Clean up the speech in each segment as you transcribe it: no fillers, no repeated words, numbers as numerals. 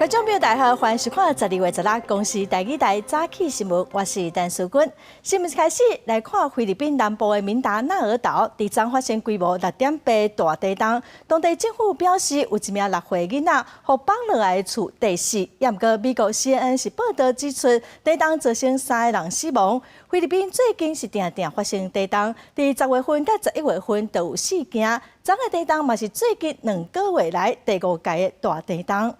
觀眾朋友大家好，歡迎收看12月16公視台語台早起新聞，我是陳淑君。新聞開始來看菲律賓南部的民達納爾島，佇昨發生規模6.8大地動，當地政府表示有一名6歲囡仔予放落來的厝硩死。也毋過美國 CNN 是報導指出，地動造成三个人死亡。菲律賓最近是定定發生地動，佇10月份佮11月份都有四件。昨个地動嘛是最近2個月來第五屆的大地動。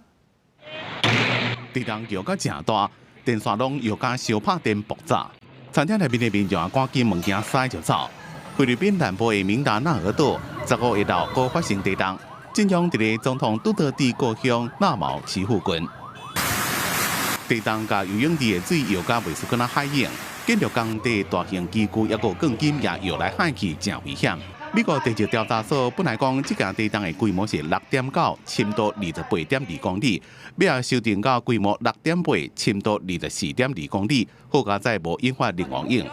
地動搖甲誠大，電線攏搖甲相拍電爆炸。餐廳內面的民眾趕緊物件塞就走。菲律賓南部的民達納爾島15下晝閣發生地動，震央佇咧總統杜特蒂故鄉納毛市附近。地動共游泳池的水搖甲袂輸敢若海湧，建築工地大型機具抑閣鋼筋也搖來海去，誠危險。美國地質調查所本來講，這件地動的規模是6.9，深度28.2公里，尾仔修訂到規模6.8，深度24.2公里，好佳哉無引發人亡湧。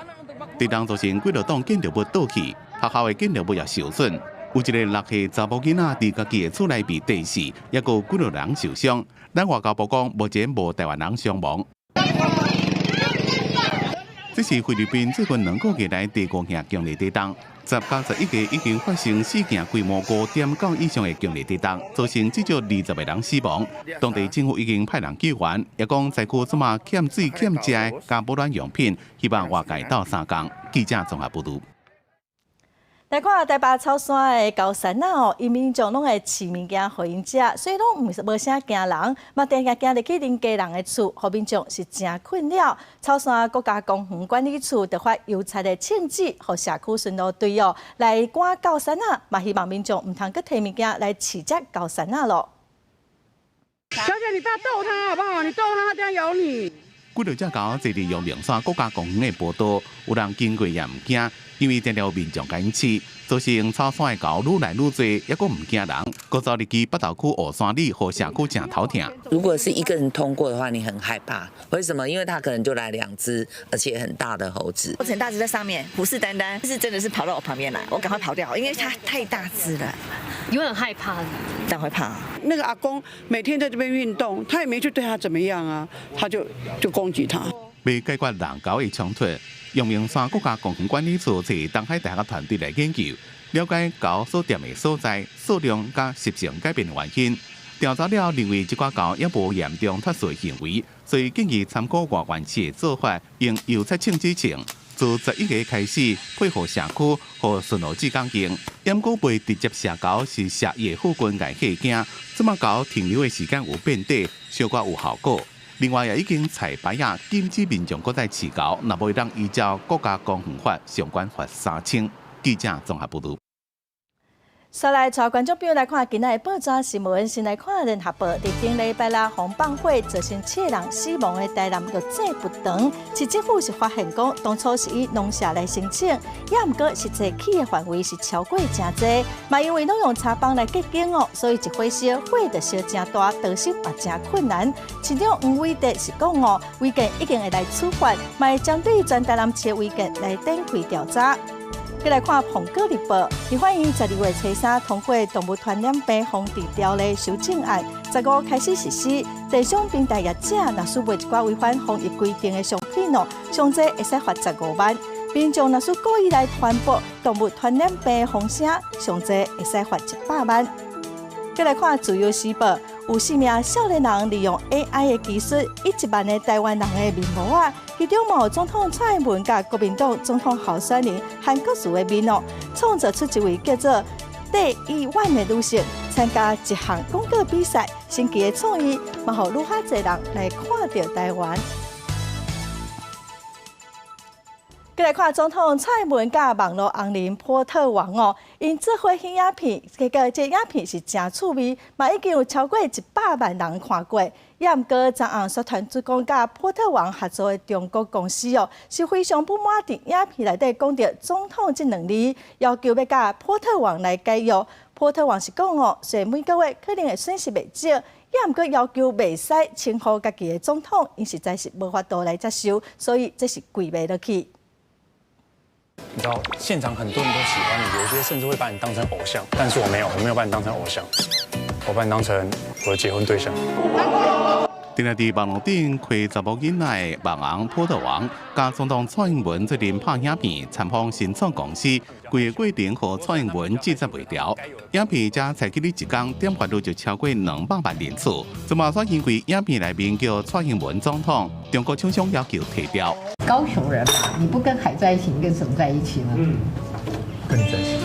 地動造成幾落棟建築物倒去，學校的建築物也受損。有一个6歲查某囡仔佇家己的厝內被硩死，抑閣有幾落人受傷。咱外交部講，目前無台灣人傷亡。這是菲律賓最近2個月來第五件強烈地動，10佮11月已經發生四件規模5.9以上的強烈地動，造成至少20個人死亡。當地政府已經派人救援，也講災區這馬欠水、欠食的佮保暖用品，希望外界鬥相共。記者綜合報導。來看台北草山的猴山仔哦，𪜶民眾攏會飼物件予𪜶食，所以攏毋是無啥驚人，嘛定定驚入去恁家人的厝，予民眾是誠困擾。草山國家公園管理處就發油漆的銃子，予社區巡邏隊哦來趕猴山仔，嘛希望民眾毋通閣提物件來飼這猴山仔囉。小姐，你不要逗它好不好？你逗它，它這樣咬你。幾落隻猴坐佇陽明山國家公園的步道，有人經過也毋驚，因為定定有民眾共𪜶飼，造成草山的猴愈來愈濟，抑閣毋驚人，閣走入去北投區烏山里，予社區誠頭疼。如果是一個人通過的話，你很害怕。為什麼？因為他可能就來兩隻，而且很大的猴子。很大隻在上面，虎視眈眈，是真的是跑到我旁邊來，我趕快跑掉，因為它太大隻了。你會很害怕？當然會怕。那個阿公每天在這邊運動，他也沒去對他怎麼樣啊，他就攻擊他。為解決人猴的衝突，陽明山國家公園管理處請東海大學團隊來研究，了解猴所踮的所在、數量佮習性改變的原因。調查了認為這寡猴猶無嚴重脫序行為，所以建議參考外縣市的做法，用油漆銃子槍。自11月開始，配合社區予巡邏志工用，毋過袂直接射猴，是射伊的附近來嚇驚。這馬猴停留的時間有變短，小可有效果。另外也已經裁牌仔禁止民眾閣再飼猴，若無會當依照國家公園法相關罰3000。記者綜合報導。煞來帶觀眾朋友來看今仔的報紙新聞，先來看聯合報，佇頂禮拜六予放火造成七人死亡的台南玉井佛堂，市政府是發現講，當初是以農舍來申請，也毋過實際起的範圍是超過誠濟，嘛因為攏用柴枋來結經哦，所以一火燒，火就燒誠大，逃生嘛誠困難。市長黃偉哲是講哦，違建一定會來處罰，嘛會針對全台南市違建來展開調查。閣來看《蘋果日報》，立法院12月初三通過《動物傳染病防治條例》修正案，十五開始實施。電商平台業者若是賣一寡違反防疫規定的商品哦，上濟會使罰15萬。民眾若是故意來傳播動物傳染病風聲，上濟會使罰100萬。閣來看《自由時報》，有四名少年人利用 AI 的技術，以1萬个台灣人的面模仔，其中嘛有總統蔡英文佮國民黨總統候選人韓國瑜的面哦，創造出一位叫做戴一萬的女性參加一項廣告比賽，神奇的創意，嘛予愈較濟人來看著台灣。閣來看總統蔡英文佮網路紅人波特王哦，𪜶做伙彼影片，結果這影片是誠趣味，嘛已經有超過100萬人看過。也毋過，昨暗宣傳主講佮波特王合作的中國公司哦，是非常不滿佇影片內底講著總統這兩字，要求欲佮波特王來解約。波特王是講哦，雖然每個月可能會損失袂少，也毋過要求袂使稱呼家己的總統，𪜶實在是無法度來接受，所以這是跪袂落去。你知道現場很多人都喜歡你，有些甚至會把你當成偶像，但是我沒有，我沒有把你當成偶像。我把你當成我的結婚對象。定定佇網路頂開查某囡仔的網紅波特王，佮總統蔡英文做陣拍影片，參訪新創公司，規个過程予蔡英文制裁袂牢。影片才採去咧一工，點閱率就超過200萬人次。這馬煞因為影片內面叫蔡英文總統，中國廠商要求提掉。高雄人嘛，你不跟海在一起，你跟什麼在一起呢？嗯，跟你在一起。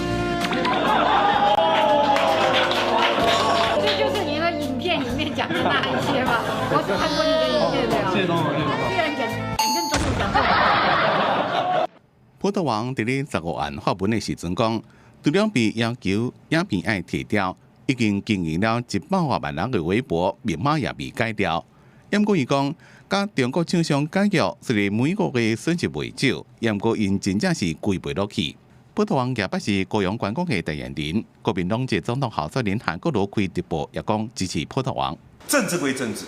這就是你的影片裡面講的那一些嗎？我是看過你的影片的。謝謝總統，謝謝總統。居然敢跟總統講話。波特王佇咧15號發文的時陣講，除了被要求影片愛提掉，已經經營了100外萬人的微博密碼也被改掉。毋過伊講，佮中國廠商解約，雖然每個月損失袂少，毋過𪜶真正是跪袂落去。波特王也捌是高雄觀光的代言人，國民黨籍總統候選人韓國瑜開直播，也講支持波特王。政治歸政治，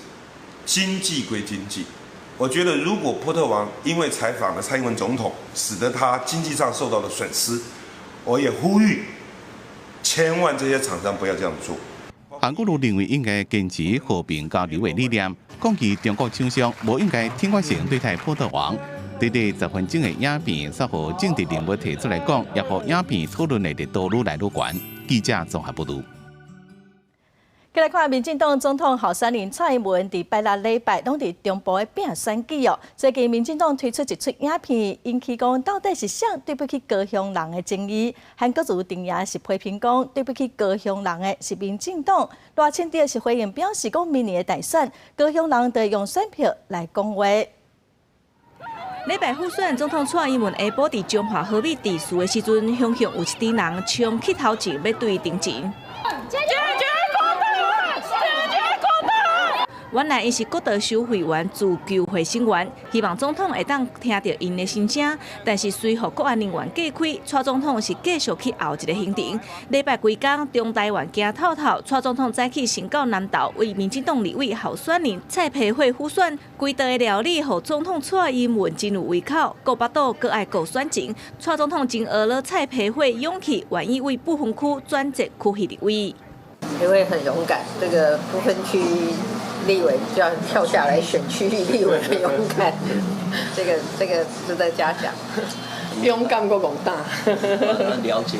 經濟歸經濟。我覺得如果波特王因為採訪了蔡英文總統，使得他經濟上受到了損失，我也呼籲，千萬這些廠商不要這樣做。韓國瑜認為應該堅持和平交流的理念，講起中國廠商無應該挺法性對待波特王。短短10分鐘的影片，煞予政治人物提出來講，也予影片討論的熱度愈來愈懸。記者綜合報導。繼來看民進黨總統候選人蔡英文，佇拜六禮拜攏佇中部的拼選舉哦。最近民進黨推出一齣影片，引起講到底是誰對不起高雄人的爭議。韓國瑜陣營是批評講對不起高雄人的是民進黨。賴清德是回應表示講，明年的大選，高雄人就用選票來講話。禮拜輔選總統蔡英文下晡佇彰化和美致辭的時陣，雄雄有一群人衝去頭前欲對伊陳情。解決國道，解決國道。原來𪜶是國道收費員自救會成員，希望總統會當聽著𪜶的心聲。但是隨予國安人員隔開，蔡總統是繼續去後一个行程。禮拜規工中台灣行透透，蔡總統早起先到南投為民進黨立委候選人蔡培慧輔選，規道的料理予總統蔡英文真有胃口，顧腹肚閣愛顧選情。蔡總統真呵咾蔡培慧勇氣，願意為不分區轉戰區域立委。培慧很勇敢，這個不分區立委就要跳下來選區域立委，很勇敢，這個值得嘉獎。勇敢閣戇膽。了解。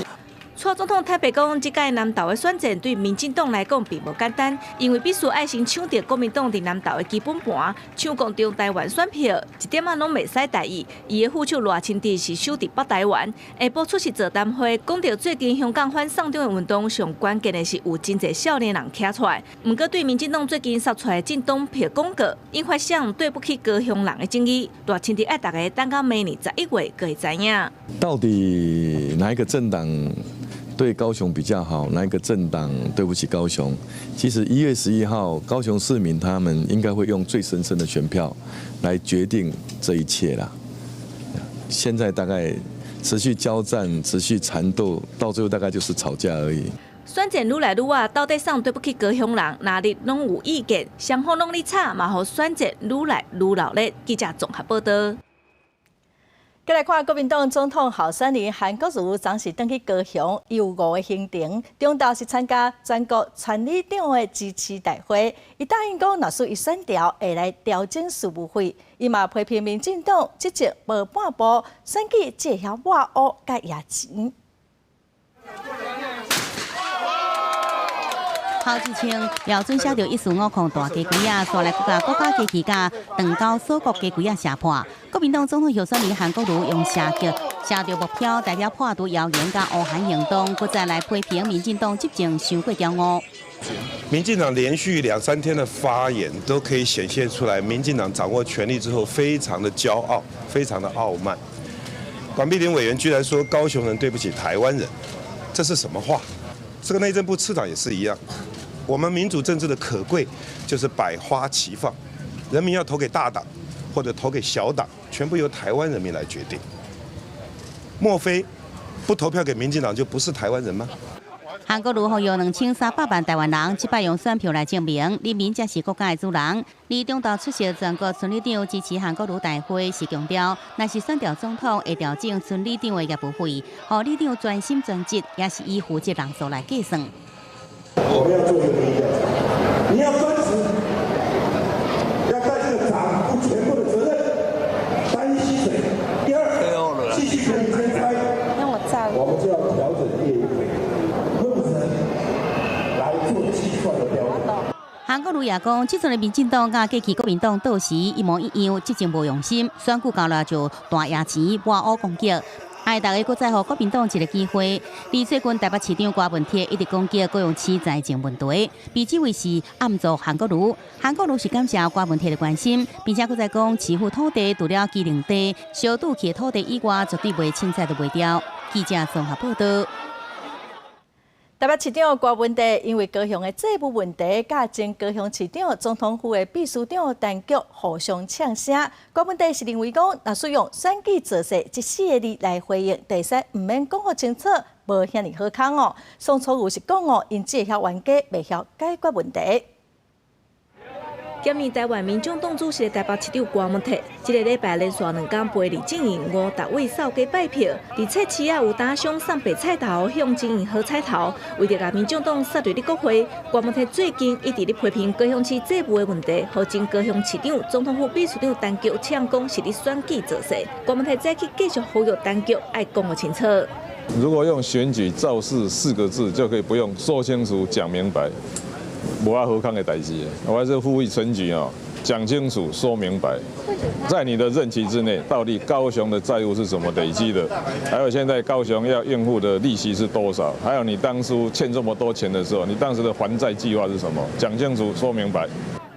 蔡總統坦白講，這屆南投的選戰對民進黨來講並無簡單，因為必須愛先搶著國民黨佇南投的基本盤，搶光中台灣選票，一點仔攏袂使大意。伊的副手賴清德是守佇北台灣，下晡出席座談會，講著最近香港反送中的運動，上關鍵的是有真濟少年人站出來。毋過對民進黨最近撒出來的政黨票廣告，引發誰對不起高雄人的爭議，賴清德愛大家等到明年11月，閣會知影。到底哪一個政黨對高雄比較好，哪一個政黨對不起高雄？其實1月11號，高雄市民他們應該會用最神聖的選票來決定這一切啦。現在大概持續交戰、持續纏鬥，到最後大概就是吵架而已。選戰愈來愈熱，到底誰對不起高雄人？哪裡攏有意見，雙方攏咧吵，嘛予選戰愈來愈鬧熱。記者綜合報導。繼來看國民黨總統候選人韓國瑜，昨時轉去高雄，伊有五个行程，中晝是參加全國村里長的支持大會。伊答應講，若是伊選著，會來調整事務費。伊嘛批評民進黨執政無半步，選舉只會曉抹烏佮挹錢。頭一槍瞄準寫著1450大雞胿仔，煞來閣共國家機器佮斷交鎖國雞胿仔射破。國民黨總統候選人韓國瑜用射擊射著目標，代表破除謠言佮烏韓行動，閣再來批評民進黨執政傷過驕傲。民進黨連續兩三天的發言，都可以顯現出來，民進黨掌握權力之後，非常的驕傲，非常的傲慢。管碧玲委員居然說高雄人對不起台灣人，這是什麼話？這個內政部次長也是一樣。我們民主政治的可貴就是百花齊放，人民要投給大黨或者投給小黨，全部由台灣人民來決定。莫非不投票給民進黨就不是台灣人嗎？韓國瑜呼籲2300萬台灣人，這擺用選票來證明，人民才是國家的主人。李中道出席全國村里長支持韓國瑜大會，是強調，若是選著總統，會調整村里長的業務費，予里長全心全職，也是以負責人數來計算。我們要做一個民意調查，你要專職，要帶這個長負全部的責任，單一薪水。第二，繼續可以兼差。我們就要調整業務費，用人來做計算的標準。韓國瑜也講，這陣的民進黨佮過去國民黨倒時一模一樣，執政無用心，選舉到了就大贏錢，挖烏攻擊。愛大家閣再予國民黨一個機會。而最近台北市長郭文鐵一直攻擊高雄市財政問題，被指為是暗助韓國瑜。韓國瑜是感謝郭文鐵的關心，並且閣再講市府土地除了基隆地、小賭去的土地以外，絕對袂凊彩就賣掉。記者綜合報道。台北市長郭文鐵因為高雄的債務問題，佮前高雄市長總統府的秘書長陳菊互相嗆聲。郭文鐵是認為講，若使用選舉造勢這四个字來回應，會使毋免講予清楚，無遐爾好康哦。宋楚瑜是講哦，𪜶只會曉冤家，袂曉解決問題。兼任台灣民眾黨主席的台北市長郭文鐵，這個禮拜連續兩工陪李正營五達位掃街拜票，佇菜市仔有打商送白菜頭，向徵用好彩頭，為著共民眾黨殺入咧國會。郭文鐵最近一直咧批評高雄市債務的問題，予前高雄市長、總統府秘書長陳菊嗆講是咧選舉造勢。郭文鐵早起繼續呼籲陳菊愛講予清楚。如果用選舉造勢四個字，就可以不用說清楚、講明白。無阿好康的代誌，我還是呼籲陳菊哦，講清楚、說明白，在你的任期之內，到底高雄的債務是怎麼累積的？還有現在高雄要應付的利息是多少？還有你當初欠這麼多錢的時候，你當時的還債計劃是什麼？講清楚、說明白。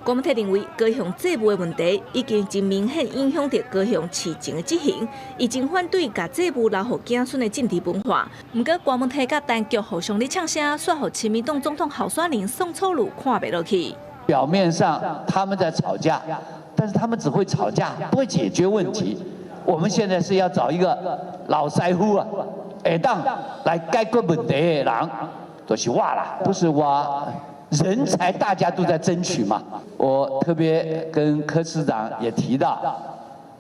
郭文鐵認為，高雄債務的問題已經真明顯影響著高雄市政的執行，伊真反對共債務留予子孫的政治文化。毋過，郭文鐵佮陳菊互相咧嗆聲，煞予親民黨總統候選人宋楚瑜看袂落去。表面上他們在吵架，但是他們只會吵架，不會解決問題。我們現在是要找一個老師傅啊，會當來解決問題的人，就是我啦，不是我。人才大家都在爭取嘛，我特別跟柯市長也提到，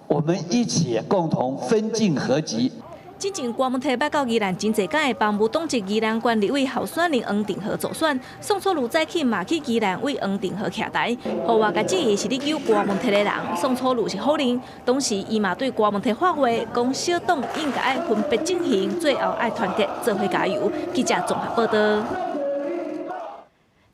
我們一起共同分進合擊。之前郭文鐵捌到宜蘭真濟工會幫無黨籍宜蘭縣立委候選人黃定和助選，宋楚瑜早起嘛去宜蘭為黃定和徛台，予外界質疑是咧揪郭文鐵的人，宋楚瑜是否認。當時伊嘛對郭文鐵發話，講小黨應該愛分別進行，最後愛團結做伙加油。記者綜合報道。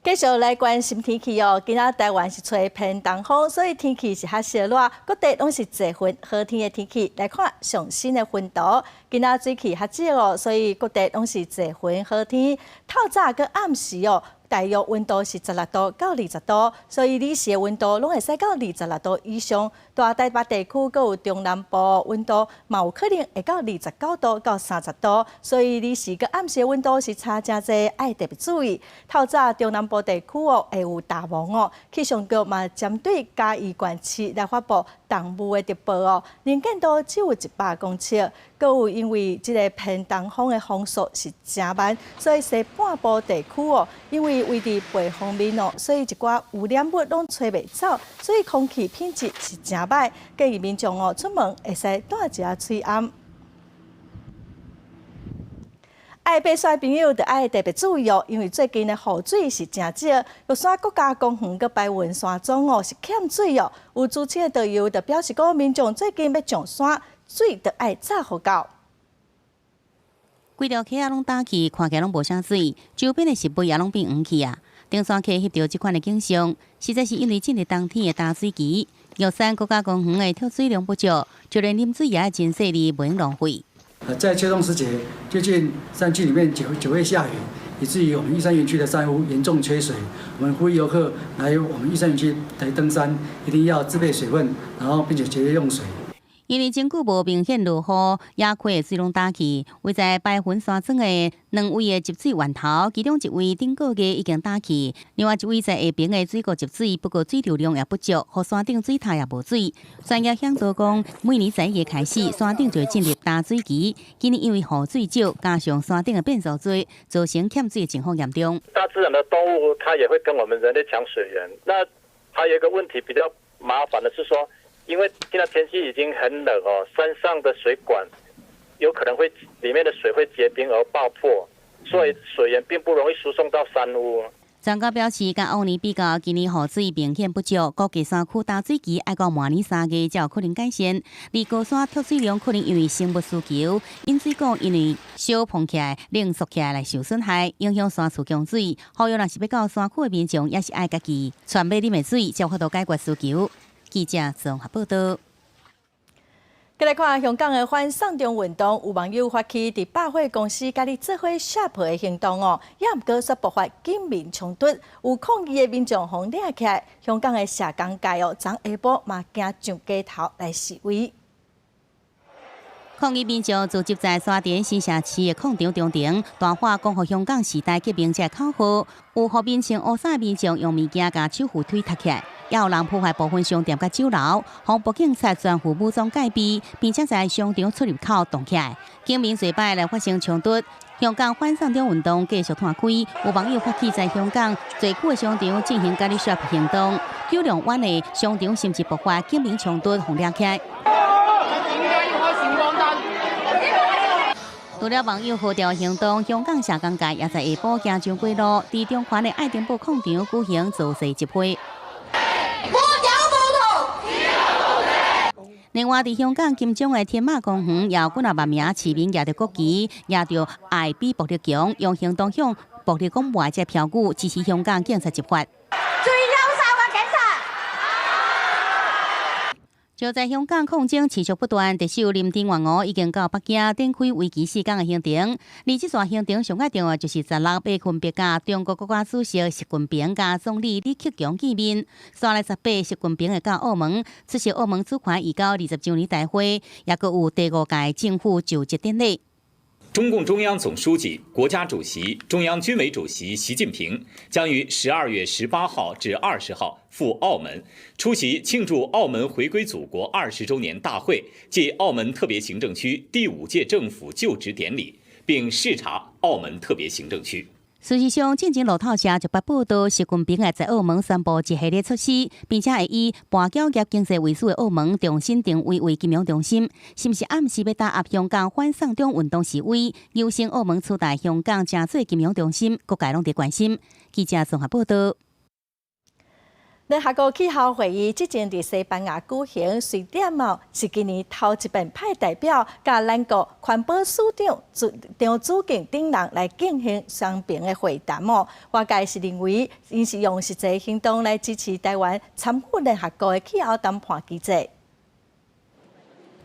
繼續來關心天氣哦，今仔台灣是吹偏東風，所以天氣是較燒熱，各地攏是濟雲好天的天氣。來看上新的雲圖，今仔水汽較少哦，所以各地攏是濟雲好天。透早佮暗時哦，大約溫度是16度到20度，所以日時的溫度攏會使到26度以上。大台北地區閣有中南部溫度嘛有可能會到29度到30度，所以日時佮暗時的溫度是差誠濟，愛特別注意。透早中南部地區哦會有大霧哦，氣象局嘛針對嘉義縣市來發布重霧的特報哦，能見度只有100公尺，閣有因為這個偏東風的風速是誠慢，所以西半部地區哦，因為位佇背風面哦，所以一寡污染物攏吹袂走，所以空氣品質是誠歹，建議民眾哦出門會使帶一下喙罨。愛爬山的朋友就愛特別注意哦，因為最近的雨水是誠少，玉山國家公園佮白雲山莊哦是欠水哦。有資深的導遊就表示講，民眾最近欲上山，水就愛早予夠。規條溪仔攏焦去，看起來攏無啥水，周邊的植物也攏變黃去啊。登山客翕著這款的景象，實在是因為進入冬天的焦水期，玉山國家公園的蓄水量不足，就連啉水也愛真細膩，袂用浪費。在秋冬時節，最近山區裡面久未下雨，以至於我們玉山園區的山屋嚴重缺水。我們呼籲遊客來我們玉山園區來登山，一定要自備水分，然後並且節約用水。因為真久無明顯落雨，野溪的水攏焦去。位在白雲山莊的兩位的集水源頭，其中一位頂個月已經焦去，另外一位在下爿的水庫集水，不過水流量也不足，予山頂水塔也無水。專業嚮導講，每年11月開始，山頂就會進入焦水期。今年因為雨水少，加上山頂的變數多，造成欠水的情況嚴重。大自然的動物，它也會跟我們人類搶水源。那還有一個問題比較麻煩的是說，因為現在天氣已經很冷哦，山上的水管有可能會裡面的水會結冰而爆破。所以水源並不容易輸送到山屋。專家表示，佮往年比較，今年雨水明顯不足，估計山區乾水期愛到明年3月才有可能改善。而高山蓄水量可能因為生物需求，飲水管因為燒膨起來、冷縮起來來受損害，影響山區供水。呼籲若是欲到山區的民眾，也是愛家己揣買啉的水，才有法度解決需求。記者綜合報道。繼來看香港的反送中運動，有網友發起佇百貨公司共你做伙 shop 的行動哦，也毋過煞爆發警民衝突，有抗議的民眾予掠起來。香港的社工界哦，昨下晡嘛行上街頭來示威。抗議民眾聚集在沙田新城市的廣場中庭，大喊“光復香港時代革命者”口號。有予面穿烏衫的民眾用物件共手扶梯踢起來，也有人破壞部分商店佮酒樓，予防警察全副武裝戒備，並且在商場出入口擋起來。警民濟擺來發生衝突。香港反送中運動繼續湠開，有網友發起在香港濟區的商場進行共你 shop 行動，九龍灣的商場甚至爆發警民衝突，予掠起來。除了網友號召行動，香港社工界也在下晡行上街路，佇中環的愛丁堡廣場舉行造勢集會。另外，佇香港金鐘的添馬公園，也有幾若萬名市民舉著國旗，舉著愛彼暴力牆，用行動向暴力廣播這標語，支持香港警察執法。就在香港抗爭持續不斷，特首林鄭月娥已經到北京展開為期4天的行程。而這段行程上較重要就是16號分別佮中國國家主席習近平佮總理李克強見面。紲來18，習近平會到澳門出席澳門主權移交20週年大會，也閣有第五屆政府就職典禮。中共中央總書記、國家主席、中央軍委主席習近平將於12月18號至20號赴澳門，出席慶祝澳門回歸祖國20週年大會暨澳門特別行政區第五屆政府就職典禮，並視察澳門特別行政區。事實上，進前路透社就捌報道，習近平會在澳門宣布一系列措施，並且會以跋筊業經濟為主的澳門重新定位為金融中心，是毋是暗示欲打壓香港反送中運動示威，優先澳門取代香港成做金融中心？各界攏佇關心。記者綜合報道。聯合國氣候會議之前佇西班牙舉行，瑞典哦是今年頭一遍派代表，佮咱國環保署長張祖敬等人來進行雙邊的會談哦。外界是認為，𪜶是用實際行動來支持台灣參與聯合國的氣候談判機制。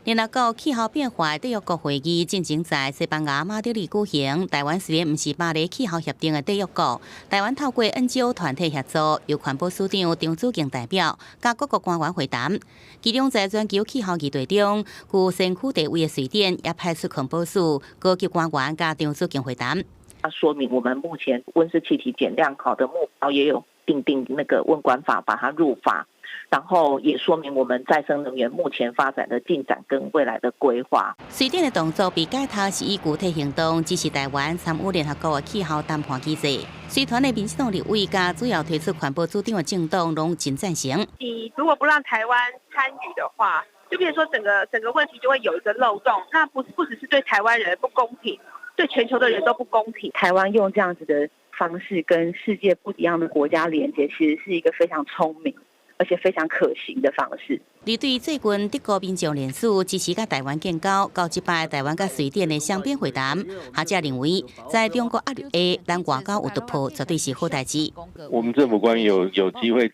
聯合國氣候變化締約國會議進前在西班牙馬德里舉行。台灣雖然毋是巴黎氣候協定的締約國，台灣透過 NGO 團體協助，由環保署長張祖敬代表，佮各國官員會談。其中在全球氣候議題中，具先驅地位的瑞典也派出環保署高級官員佮張祖敬會談。說明我們目前溫室氣體減量好的目標也有訂定那個溫管法，把它入法。然後也說明我們再生能源目前發展的進展跟未來的規劃。瑞典的動作被解讀是以具體行動支持台灣參與聯合國的氣候談判機制。隨團的民進黨立委佮主要提出環保主張的政黨攏真贊成。你如果不讓台灣參與的話，就變成說整個問題就會有一個漏洞，那不只是對台灣人不公平，對全球的人都不公平。台灣用這樣子的方式跟世界不一樣的國家連接，其實是一個非常聰明而且非常可行的方式。而對最近德國民眾聯署支持佮台灣建交，到這擺台灣佮瑞典的雙邊會談，學者認為，在中國壓力下，咱外交有突破，絕對是好代誌。我們政府官員有機會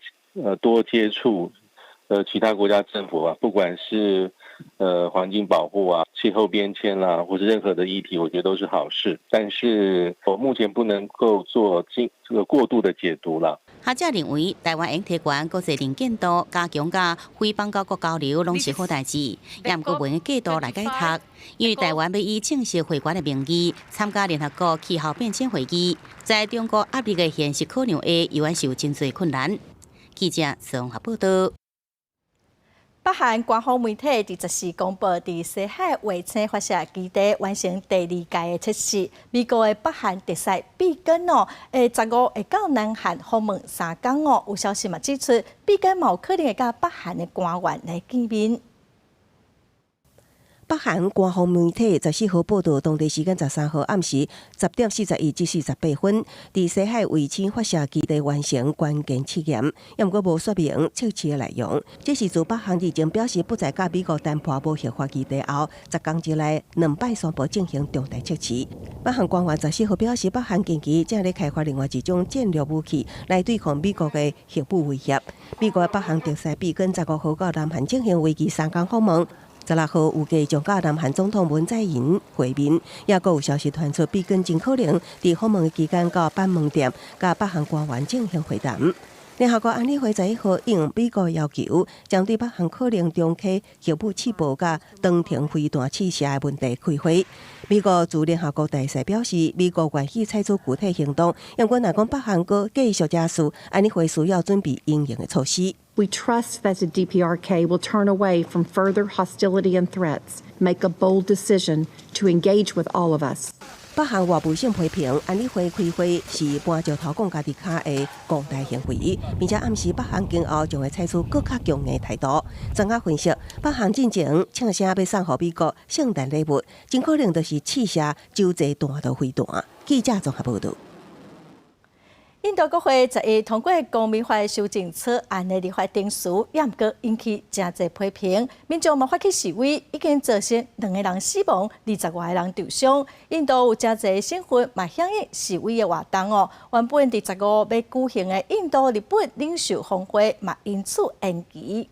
多接觸其他國家政府啊，不管是環境保護啊、氣候變遷啦，或是任何的議題，我覺得都是好事。但是我目前不能夠做進這個過度的解讀啦。學者認為，台灣應提懸國際能見度，加強佮非邦交國交流，攏是好代誌。也毋過袂用過度來解讀，因為台灣欲以正式會員的名義參加聯合國氣候變遷會議，在中國壓力的現實考量下，猶原是有真濟困難。記者綜合報道。北韓官方媒體佇14公布，佇西海衛星發射基地完成第二屆的測試。美國的北韓特使畢根哦，15會到南韓訪問3工哦。有消息嘛指出，畢根嘛有可能會佮北韓的官員來見面。北北韓官方媒體14號報道，當地時間13號暗時10點41至48分，佇西海衛星發射基地完成關鍵試驗，猶毋過無說明測試的內容。這是自北韓日前表示不再佮美國談判無核化議題後，10工之內兩擺宣布進行重大測試。北韓官員14號表示，北韓近期正咧開發另外一種戰略武器來對抗美國的核武威脅。美國北韓特使畢根15號到南韓進行為期3工訪問。16號預計將佮南韓總統文在寅會面，也閣有消息傳出，畢根真可能佇訪問的期間到板門店佮北韓官員進行會談。聯合國安理會11號應美國要求，針對北韓可能重啟核武試爆佮長程飛彈試射的問題開會。美國駐聯合國大使表示，美國願意採取具體行動，毋過若講北韓閣繼續惹事，安理會需要準備因應的措施。 We trust that the DPRK will turn away from further hostility and threats, make a bold decision to engage with all of us. 北韓外務省批評安理會開會是搬石頭摃家己跤的戇呆行為，並且暗示北韓今後將會採取閣較強硬態度。專家分析，北韓進前嗆聲欲送予美國聖誕禮物，真可能就是試射洲際彈道飛彈。記者綜合報導。印度國會11通過公民法修正草案的立法程序，也毋過引起誠濟批評，民眾嘛發起示威，已經造成兩个人死亡，20外个人受傷。印度有誠濟省份嘛響應示威的活動哦。原本佇15欲舉行的印度日本領袖峰會嘛因此延期。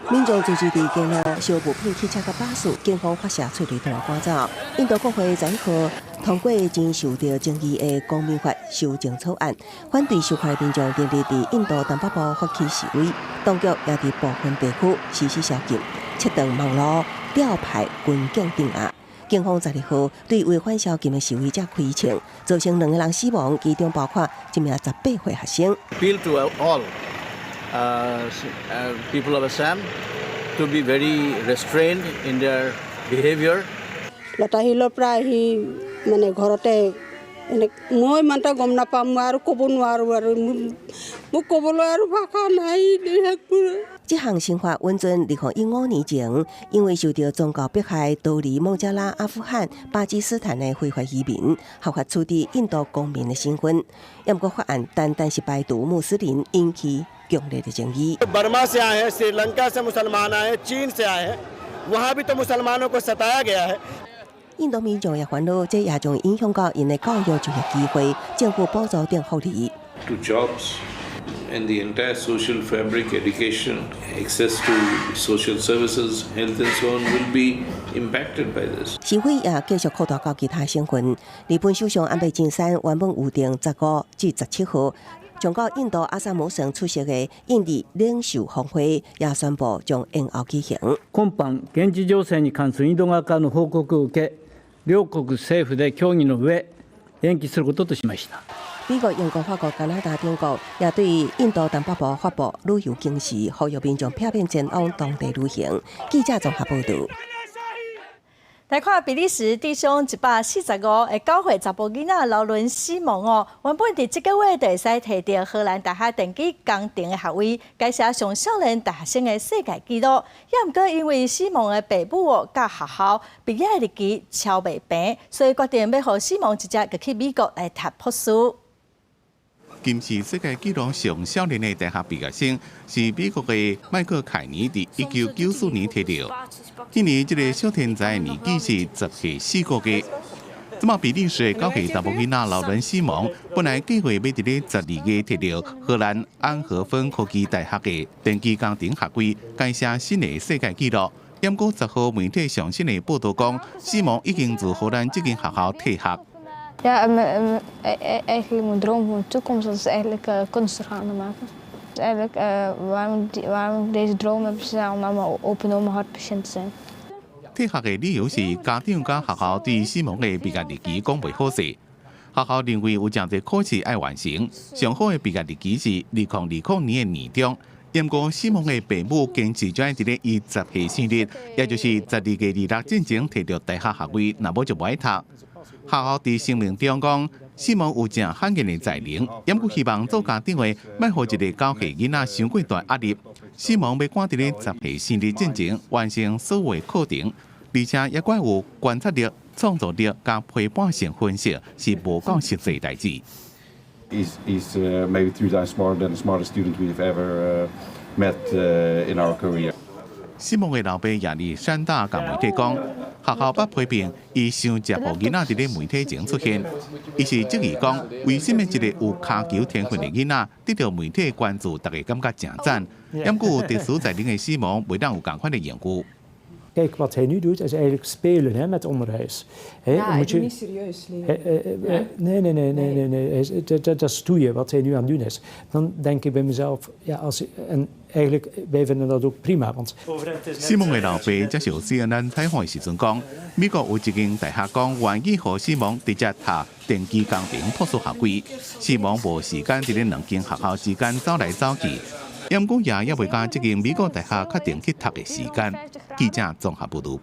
民眾聚集佇街路，燒物品、汽車佮巴士，警方發射催淚彈趕走。印度國會11號通過真受著爭議的公民法修正草案，反對修法的民眾連日佇印度東北部發起示威，當局也佇部分地區實施宵禁，切斷網路，調派軍警鎮壓。警方12號對違反宵禁的示威者開槍，造成兩个人死亡，其中包括一名18歲學生。 Appeal to all people of Assam to be very restrained in their behavior. লতাশিলৰ পৰা আহি মানে ঘৰতে এনে মই ইমান এটা গম নাপাম, মই আৰু ক'ব নোৱাৰোঁ আৰু মোক ক'বলৈ আৰু ভাষা নাই। 這項新法允准2015年前，因為受著宗教迫害逃離孟加拉、阿富汗、巴基斯坦的非法移民，合法取得印度公民的身份。毋過法案單單是排除穆斯林，引起強烈的爭議。 बर्मा से आए हैं, श्रीलंका से मुसलमान आए हैं, चीन से आए हैं, वहाँ भी तो मुसलमानों को सताया गया है。印度民眾也煩惱，這也將影響到𪜶的教育就業機會、政府補助等福利。 To jobs and the entire social fabric, education, access to social services, health and so on will be impacted by this. 示威也繼續擴大到其他省份。日本首相安倍晉三原本預定15至17號將到印度阿薩姆省出席的印日領袖峰會，也宣布將延後舉行。今般現地情勢に関するインド側からの報告を受け、両國政府で協議の上、延期することとしました。美國、英國、法國、加拿大等國也對印度東北部發布旅遊警示，呼籲民眾避免前往當地旅行。記者綜合報導。來看比利時致傷145個9歲查埔囡仔勞倫西蒙哦，原本佇這個月就會使提著荷蘭大學電機工程的學位，改寫上少年大學生的世界紀錄。也毋過因為西蒙的爸母哦，佮學校畢業日期敲袂平，所以決定欲予西蒙直接去美國來讀博士。今次世界紀錄上少年的大學畢業生是美國的麥克凱尼，佇1994年提著。彼年這个小天才年紀是10歲4個月。這馬比利時的9歲查埔囡仔勞倫西蒙，本來計劃欲佇咧12月提著荷蘭安荷芬科技大學的電機工程學位，改寫新的世界紀錄。毋過10號媒體上新的報道講，西蒙已經自荷蘭這間學校退學。 Ja, eigenlijk mijn droom voor de toekomst, dat is eigenlijk kunst gaan maken. Dus eigenlijk waarom ik deze droom heb, is om allemaal open door mijn hartpatiënt te zijn. 退學的理由是家長佮學校對西蒙的畢業日期講袂好勢。學校認為有誠濟考試愛完成，上好的畢業日期是2020年的年中。毋過西蒙的爸母堅持將佇咧伊10歲生日，也就是12月26進前提著大學學位，若無就無愛讀。學校佇聲明中講，西蒙有誠罕見的才能，毋過希望做家長的莫予一个9歲囡仔傷過大壓力。西蒙欲趕佇咧10歲生日進前完成所有課程，而且猶閣有觀察力、創造力佮批判性分析，是無夠實際代誌。 He's maybe three times smarter than the smartest student we've ever met in our career. 西蒙的老爸亞歷山大共媒體講，學校捌批評伊傷捷予囡仔佇咧媒體前出現。伊是質疑講，為啥物一個有跤球天分的囡仔得著媒體關注，大家感覺誠讚。毋過有特殊才能的西蒙，袂當有仝款的榮譽。 Kijk, wat hij nu doet is eigenlijk spelen, hè, met onderwijs. Hè, Ja, moet je niet serieus. Nee, nee, nee, nee, nee, nee. Dat is stoeien wat hij nu aan het doen is. Dan denk ik bij mezelf, ja, als, en eigenlijk, wij vinden dat ook prima. Want 西蒙的老爸接受 CNN 採訪的時陣講，美國有一間大學講願意予西蒙直接讀電機工程博士學位。西蒙無時間佇咧兩間學校之間走來走去。毋過也猶未共這間美國大學確定去讀的時間。記者綜合報導。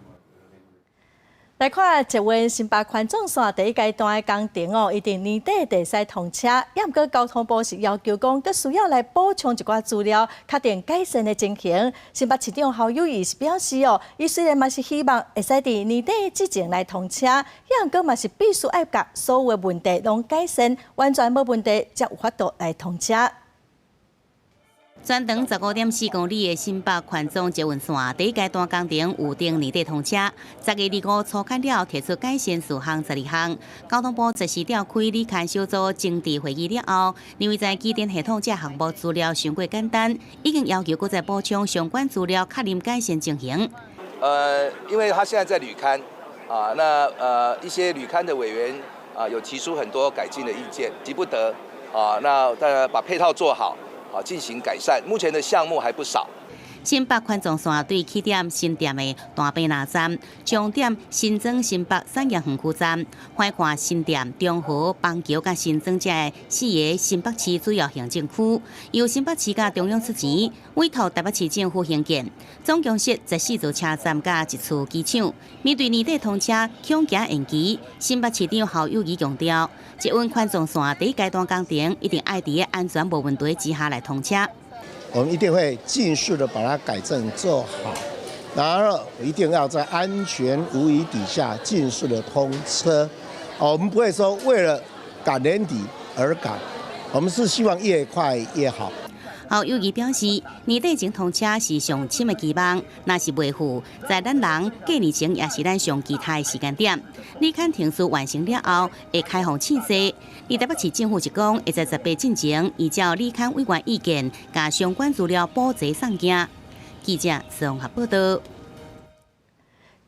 來看捷運新北環狀線第一階段的工程哦，伊佇年底會使通車。猶毋過交通部是要求講，閣需要來補充一寡資料，確定改善的情形。新北市長侯友宜是表示哦，伊雖然嘛是希望會使佇年底之前來通車，猶毋過嘛是必須愛共所有的問題攏改善，完全無問題才有法度來通車。全長15.4公里的新北環狀捷運線第一階段工程預定年底通車，10月25初勘了提出改善事項12項。交通部適時召開履勘小組整治會議了後，認為在機電系統這項目資料傷過簡單，已經要求閣再補充相關資料，確認改善情形。因為他現在在履勘啊，那一些履勘的委員啊，有提出很多改進的意見，急不得啊，那當然把配套做好。啊，進行改善，目前的項目還不少。新北環狀線對起點新店的大坪林站，終點新莊新北產業園區站，橫跨新店、中和、板橋佮新莊這四个新北市主要行政區，由新北市佮中央出錢，委託台北市政府興建，總共設14座車站佮一處機場。面對年底通車恐驚延期，新北市長侯友宜強調，捷運環狀線第一階段工程一定愛佇安全無問題之下來通車。我們一定會盡速的把它改正做好，然後一定要在安全無虞底下盡速的通車。我們不會說為了趕年底而趕，我們是希望越快越好。侯友宜表示，年底前通車是上深的期望，若是袂赴，在咱人過年前也是咱上期待的時間點。履勘程序完成了後，會開放試坐。而台北市政府是講，會在10八進前，依照履勘委員意見，共相關資料補齊送件。記者綜合報道。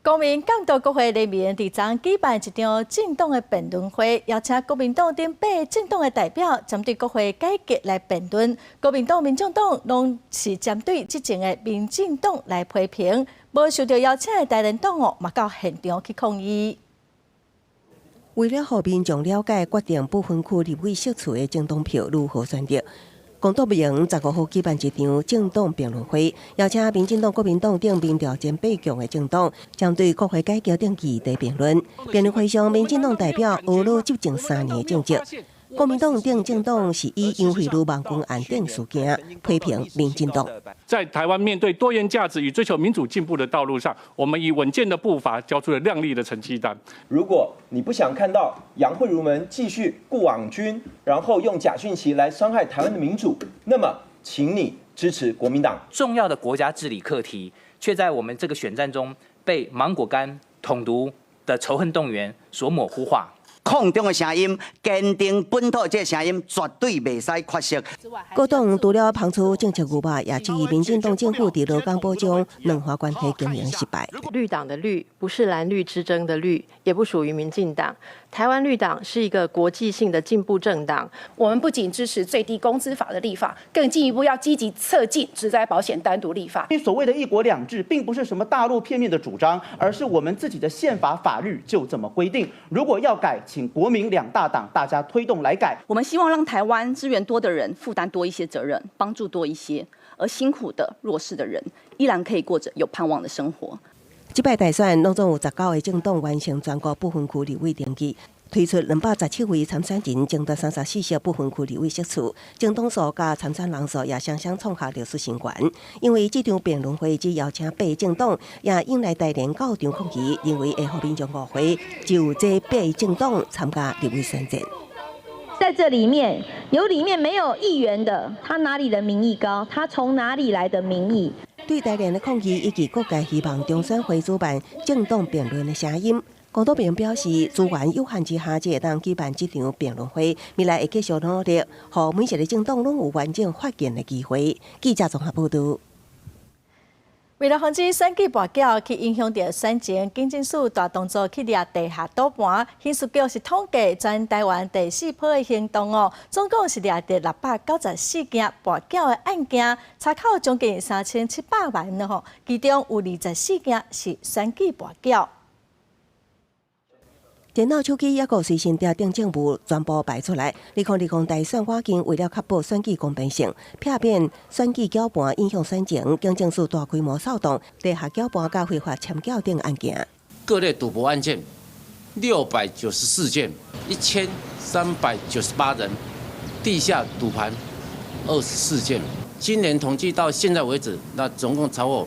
公民監督國會聯盟佇昨舉辦一場政黨的辯論會，邀請國民黨等八个政黨的代表，針對國會改革來辯論。國民黨、民眾黨攏是針對執政的民進黨來批評，無受著邀請的台聯黨哦，嘛到現場去抗議。為了予民眾了解決定不分區立委席次的政黨票如何選擇，公督盟15號舉辦一場政黨辯論會，邀請民進黨、國民黨等民調前八強的政黨，針對國會改革等議題辯論。辯論會上，民進黨代表呵咾執政3年的政績，國民黨等政黨是以楊惠如網軍案等事件批評民進黨。在台灣面對多元價值與追求民主進步的道路上，我們以穩健的步伐交出了亮麗的成績單。如果你不想看到楊惠如們繼續僱網軍，然後用假訊息來傷害台灣的民主，那麼請你支持國民黨。重要的國家治理課題，卻在我們這個選戰中被芒果乾統獨的仇恨動員所模糊化。抗中的聲音，堅定本土這個聲音，絕對袂使缺席。各黨除了拋出政策牛肉，也質疑民進黨政府佇勞工保障、兩岸關係經營失敗。綠黨的綠不是藍綠之爭的綠，也不屬於民進黨。台灣綠黨是一個國際性的進步政黨。我們不僅支持最低工資法的立法，更進一步要積極策進職災保險單獨立法。所謂的一國兩制，並不是什麼大陸片面的主張，而是我們自己的憲法法律就這麼規定。如果要改，請國民兩大黨大家推動來改。我們希望讓台灣資源多的人負擔多一些責任，幫助多一些，而辛苦的弱勢的人依然可以過着有盼望的生活。這擺大選，攏總有19個政黨完成全國不分區立委登記。推出217位參選人，爭奪34席不分區立委席次，政黨數佮參選人數也雙雙創下歷史新高。因為這場辯論會只邀請八政黨，也引來台聯到場抗議，認為會予民眾誤會，就這八政黨參加立委選戰。在這裡面有裡面沒有議員的，他哪裡的民意高？他從哪裡來的民意？對台聯的抗議以及各界希望中選會主辦政黨辯論的聲音。黃多平表示，資源有限之下，才會當舉辦這場辯論會，未來會繼續努力，予每一個政黨攏有完整發言的機會。記者綜合報導。為了防止選舉跋筊去影響著選情，警政署大動作去掠地下賭盤。刑事局是統計全台灣第四波的行動哦，總共是掠著694件跋筊的案件，查扣將近3700萬了吼，其中有24件是選舉跋筊。電腦、手機抑閣隨身碟等證物全部擺出來。2020大選倚近，為了確保選舉公平性，避免選舉攪盤影響選情，警政署大規模掃蕩地下攪盤佮非法簽繳等案件。各類賭博案件694件，1398人，地下賭盤24件。今年統計到現在為止，那總共查獲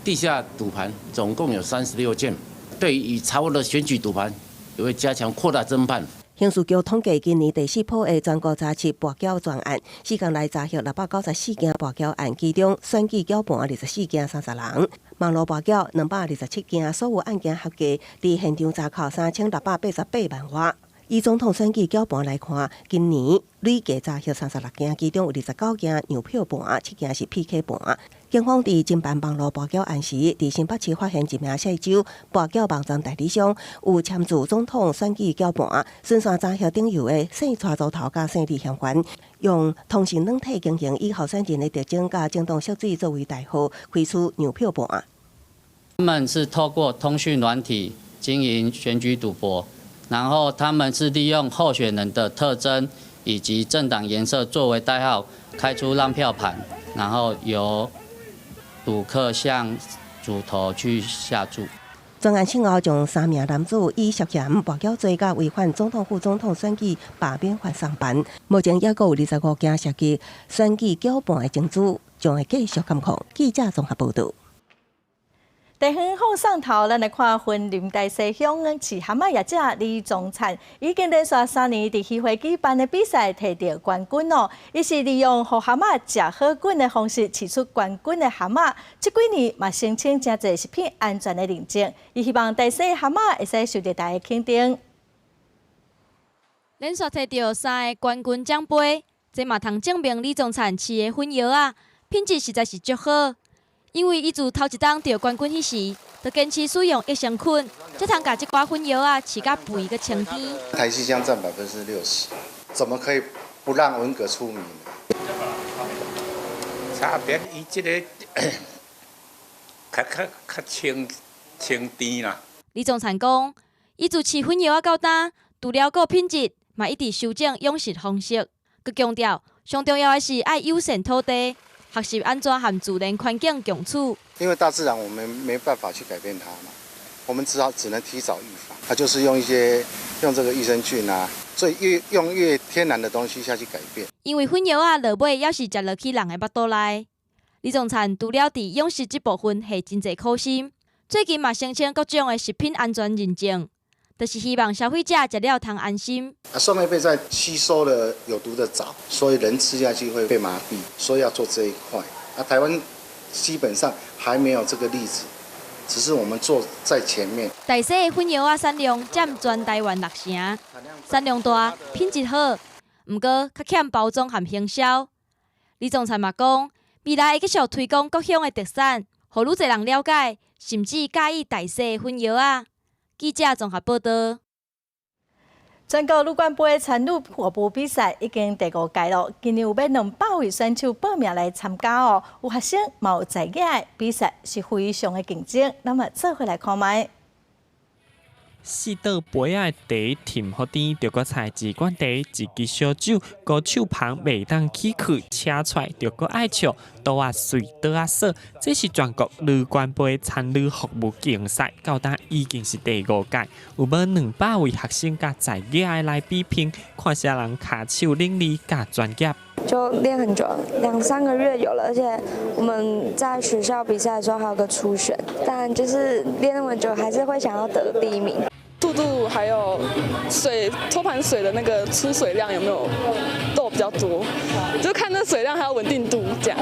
地下賭盤總共有36件。對於已查獲的選舉賭盤，也會加強擴大偵辦。刑事局統計，今年第四波的全國查緝跋筊專案，4工內查獲694件跋筊案，其中選舉攪盤24件30人，網路跋筊227件，所有案件合計佇現場查扣3688萬外。以總統選舉攪盤來看，今年累計查獲36件，其中有29件讓票盤，7件是 PK 盤。警方佇偵辦網路跋筊案時，佇新北市發現一名細州跋筊網站代理商，有簽注總統選舉攪盤，順紲查獲頂油的姓蔡組頭佮姓李嫌犯，用通訊軟體經營，以候選人的特徵佮政黨色水作為代號，開出讓票盤。他們是透過通訊軟體經營選舉賭博。然後他們是利用候選人的特徵以及政黨顏色作為代號，開出讓票盤，然後由賭客向主頭去下注。專案訊後，將三名男子以涉嫌跋筊罪佮違反總統、副總統選舉罷免法送辦。目前抑閣有25件涉及選舉攪盤的證據，將會繼續監控。記者綜合報導。地方放送頭，咱來看雲林大溪鄉飼蚶仔業者李宗燦，已經連續3年佇漁會舉辦的比賽提著冠軍哦。伊是利用予蚶仔食好菌的方式飼出冠軍的蚶仔，這幾年嘛申請誠濟食品安全的認證。伊希望大溪蚶仔會使受著大家肯定。連續提著三个冠軍獎杯，這嘛通證明李宗燦飼的粉蚶仔品質實在是足好。因為伊自頭一冬得冠軍彼時，就堅持使用益生菌，才通共這寡粉蚶仔飼甲肥閣清甜。台西鄉佔60%，怎麼可以不讓文革出名？差別伊這个較較較清清甜啦。李宗燦講，伊自飼粉蚶仔到今，除了顧品質，嘛一直修正養殖方式。閣強調，上重要的是愛友善土地。學習按怎和自然環境共處。因為大自然我們沒辦法去改變它嘛，我們只好只能提早預防。它就是用一些用這個益生菌啊，所以越用越天然的東西下去改變。因為粉蚶仔落尾猶是食落去人的腹肚內。李宗燦除了佇養殖這部分下真濟苦心，最近嘛申請各種的食品安全認證，就是希望消費者食了通安心。啊，上面被在吸收了有毒的藻，所以人吃下去會被麻痹，所以要做這一塊。啊，台灣基本上還沒有這個例子，只是我們做在前面。大溪的粉蚶仔產量佔全台灣6成，產量大，品質好，毋過較欠包裝和行銷。李總裁嘛講，未來會繼續推廣各鄉的特產，予愈濟人了解，甚至佮意大溪的粉蚶仔。記者綜合報導。全國旅館杯餐女跑步比賽已經第五屆咯，今年有欲200位選手報名來參加哦，有學生嘛有在業的比賽是非常的競爭，咱嘛做伙來看覓。四倒杯仔的茶甜予甜，著閣菜一罐茶，一支燒酒，高手旁袂當起去，車出來著閣愛笑，桌仔媠，桌仔鎖。這是全國旅館杯餐旅服務競賽，到今已經是第五屆，有無200位學生佮在業的來比拼，看啥人跤手伶俐佮專業。就練很久，兩三個月有了，而且我們在學校比賽的時候還有個初選，但就是練那麼久，還是會想要得第一名。速度還有水托盤水的那個出水量有沒有漏比較多，就看那水量還有穩定度這樣。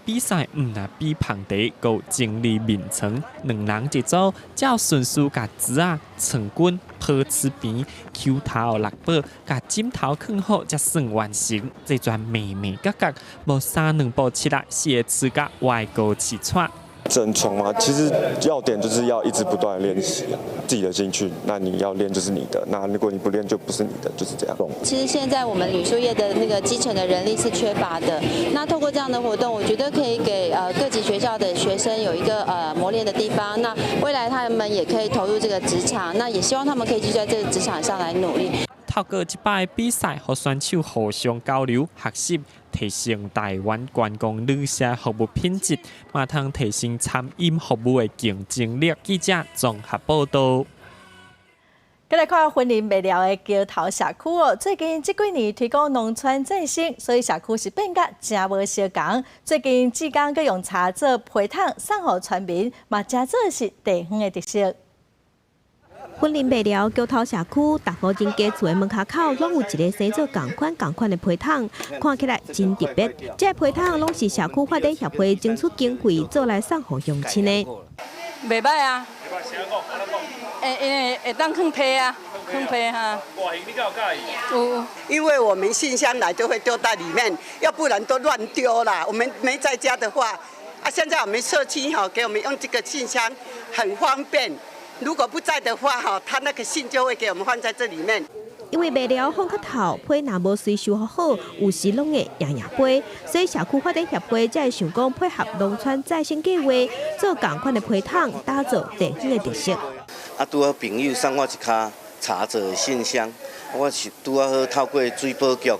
比賽毋但比捧茶，閣有整理眠床，兩人一組，照順序共紙仔、床滾、抱持平、球頭落寶，共枕頭囥好，才算完成。這轉眉眉角角，無三兩步七啊，四个刺甲歪高刺喘。整床嘛，其實要點就是要一直不斷練習啊，自己的興趣，那你要練就是你的，那如果你不練就不是你的，就是這樣。其實現在我們旅宿業的那個基層的人力是缺乏的，那透過這樣的活動，我覺得可以給各級學校的學生有一個磨練的地方，那未來他們也可以投入這個職場，那也希望他們可以繼續在這個職場上來努力。透過這擺比賽，予選手互相交流學習，提升台灣觀光旅社服務品質，嘛通提升餐飲服務的競爭力。記者綜合報道。閣來看雲林麥寮的橋頭社區哦，最近這幾年推廣農村振興，所以社區是變甲誠無相仝。最近志工閣用柴做皮桶送予村民，嘛誠做是地方的特色。雲林麥寮橋頭社區，逐戶人家厝的門跤口，攏有一个生做仝款仝款的皮桶，看起來真特別。這个皮桶攏是社區發展協會爭取經費做來送予鄉親的。袂䆀啊！會因為會當囥被啊，囥被哈。有，因為我們信箱來就會丟在裡面，要不然都亂丟啦。我們沒在家的話，啊，現在我們社區哈給我們用這個信箱，很方便。如果不在的話，哈，他那個信就會給我們放在這裡面。因為麥寮風較透，被若無隨收好，有時攏會掖掖飛，所以社區發展協會才會想講配合農村再生計劃，做仝款的皮桶，打造地方的特色。啊，拄好朋友送我一跤柴做的信箱，我是拄仔好透過水保局，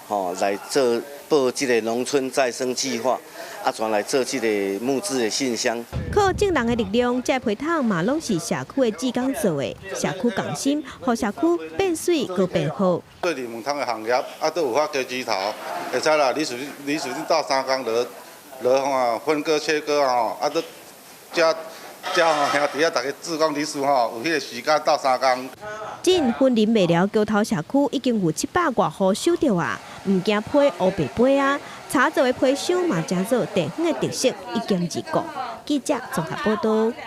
吼來做報這個農村再生計劃。啊，轉來做這個木質的信箱。靠眾人的力量，這皮桶嘛攏是社區的志工做的，社區共心，予社區變媠閣變好。對你木桶的行業，啊，都有發雞枝頭，會使啦。你屬鬥三工落落吼，分割切割吼，啊，都遮遮吼兄弟啊，逐家志工理事吼，有彼个時間鬥三工。進雲林麥寮橋頭社區已經有700外戶收著啊，毋驚批烏白批啊，柴做的皮箱嘛，誠做地方的特色，一兼二顧。記者綜合報道。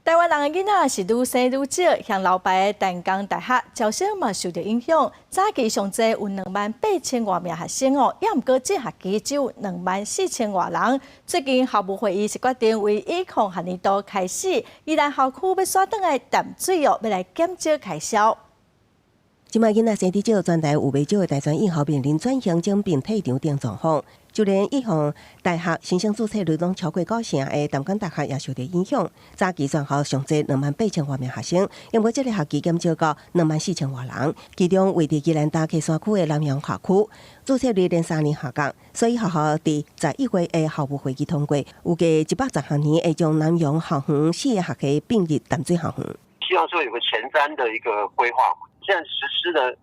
台灣人的囡仔是愈生愈少，向老牌的淡江大學招生嘛受著影響。早期上濟有2萬8千外名學生哦，猶毋過這學期只有2萬4千外人。最近校務會議是決定為以控學年度開始，宜蘭校區欲徙轉來淡水哦，欲來減少開銷。這擺囡仔生得少，全台有袂少的大專院校面臨轉型、整併、退場等狀況。就連一項大學新生注冊率攏超過9成的淡江大學也受著影響。早期全校上濟2萬8千外名學生，因為這個學期減少到2萬4千外人。其中位佇宜蘭大溪山區的南陽校區，注冊率連3年下降，所以學校佇11月的校務會議通過，預計110學年會將南陽校園四個學系併入淡水校園。希望說有個前瞻的一個規劃，現在實施的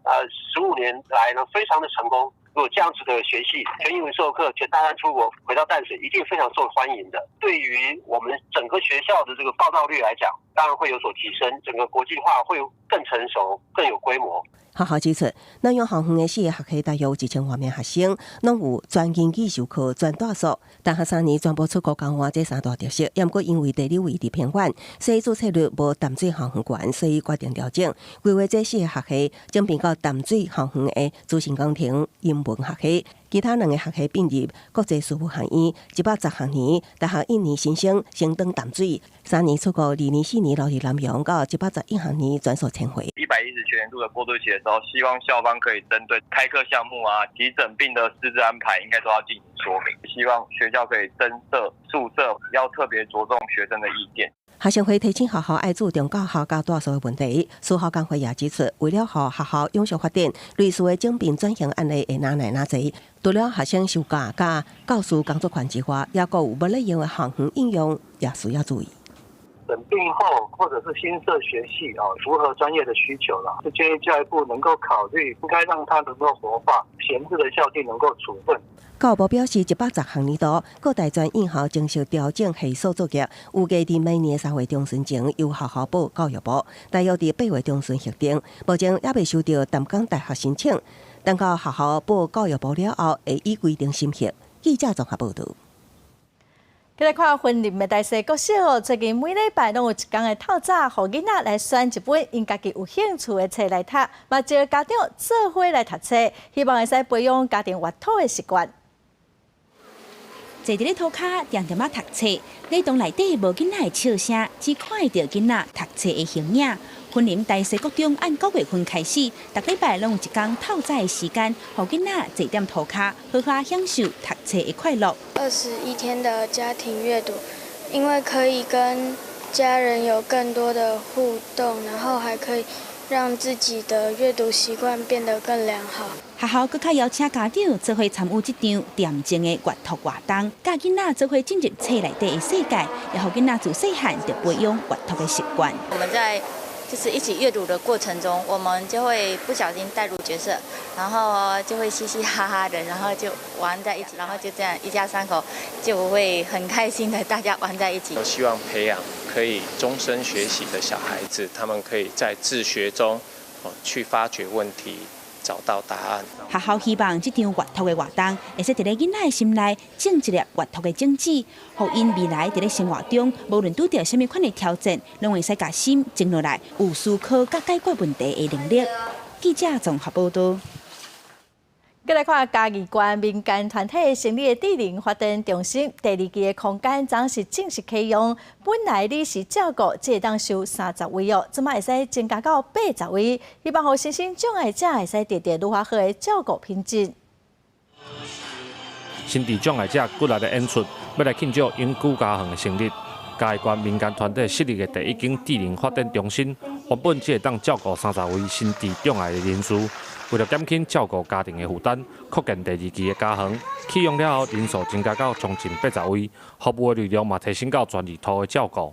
15年來呢，非常的成功。如果這樣子的學系全英文授課，全大三出國回到淡水，一定非常受歡迎的。對於我們整個學校的這個報到率來講，當然會有所提升，整個國際化會更成熟、更有規模。學校指出，南陽校園的四個學系大約有1000外名學生，攏有全英語授課、全住宿。大學3年全部出國交換這三大特色，猶毋過因為地理位置偏遠，所以注冊率無淡水校園懸，所以決定調整。規劃這四個學系轉變到淡水校園的資訊工程英文學系，其他兩個學系併入國際事務學院。110學年大學一年新生先轉淡水，3年出國，2年4年留佇南陽，到111學年全數遷回。 110學年度的過渡期的時候，希望校方可以針對開課項目啊及整併的師資安排，應該都要進行說明。希望學校可以增設宿舍，要特別着重學生的意見。學生會提醒學校愛注重教學佮住宿的問題。私校工會也指出，為了予學校永續發展，類似的整併轉型案例會哪來哪濟。除了學生休假佮教師工作權之外，也閣有無咧用的校園應用，也需要注意。整併後，或者是新設學系啊，符合專業的需求啦，是建議教育部能夠考慮，應該讓它能夠活化，閒置的校地能夠處分。教育部表示，110學年度各大專院校正式調整系所作業，預計佇明年3月中旬前由學校報教育部，大約佇8月中旬核定。目前猶未收到淡江大學申請，等到學校報教育部了後，會依規定審核。記者綜合報導。繼續看雲林的大勢國小，最近每禮拜攏有一工的透早，予囡仔來選一本𪜶家己有興趣的冊來讀，嘛招家長做伙來讀冊，希望會使培養家庭閱讀的習慣。坐佇咧塗跤，恬恬仔讀冊，禮堂內底無囡仔的笑聲，只看會著囡仔讀冊的形影。雲林大勢國中按9月份開始，逐禮拜攏有一工透早的時間，予囡仔坐踮塗跤，好好享受讀冊的快樂。 21天的家庭閱讀，因為可以跟家人有更多的互動，然後還可以讓自己的閱讀習慣變得更良好。學校閣較邀請家長做伙參與這場恬靜的閱讀活動，教囡仔做伙進入冊內底的世界，也予囡仔自細漢就培養閱讀的習慣。我們在就是一起閱讀的過程中，我們就會不小心帶入角色，然後就會嘻嘻哈哈的，然後就玩在一起，然後就這樣一家三口就會很開心的大家玩在一起。我希望培養可以終身學習的小孩子，他們可以在自學中去發掘問題，找到答案。學校希望這場閱讀的活動，會使佇咧囡仔的心內種一粒閱讀的種子，予𪜶未來佇咧生活中，無論拄著啥物款的挑戰，攏會使共心靜落來，有思考佮解決問題的能力。記者綜合報導。閣來看嘉義縣民間團體成立的智能發展中心第二期的空間，昨是正式啟用。本來你是照顧只會當收30位哦，這擺會使增加到80位，希望予身心障礙者會使得著愈較好的照顧品質。身智障礙者骨力的演出，欲來慶祝永久家園的成立。嘉義縣民間團體設立的第一間智能發展中心，原本只會當照顧30位身智障礙的人士。為了減輕照顧家庭的負擔，擴建第二期的家園，啟用了後，人數增加到將近80位，服務的內容嘛提升到全日托的照顧。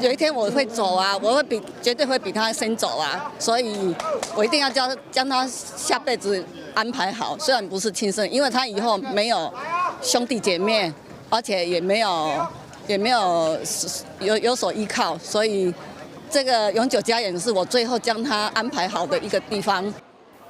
有一天我會走啊，我會比絕對會比他先走啊，所以我一定要將他下輩子安排好。雖然不是親生，因為他以後沒有兄弟姐妹，而且也沒有所依靠，所以這個永久家園是我最後將他安排好的一個地方。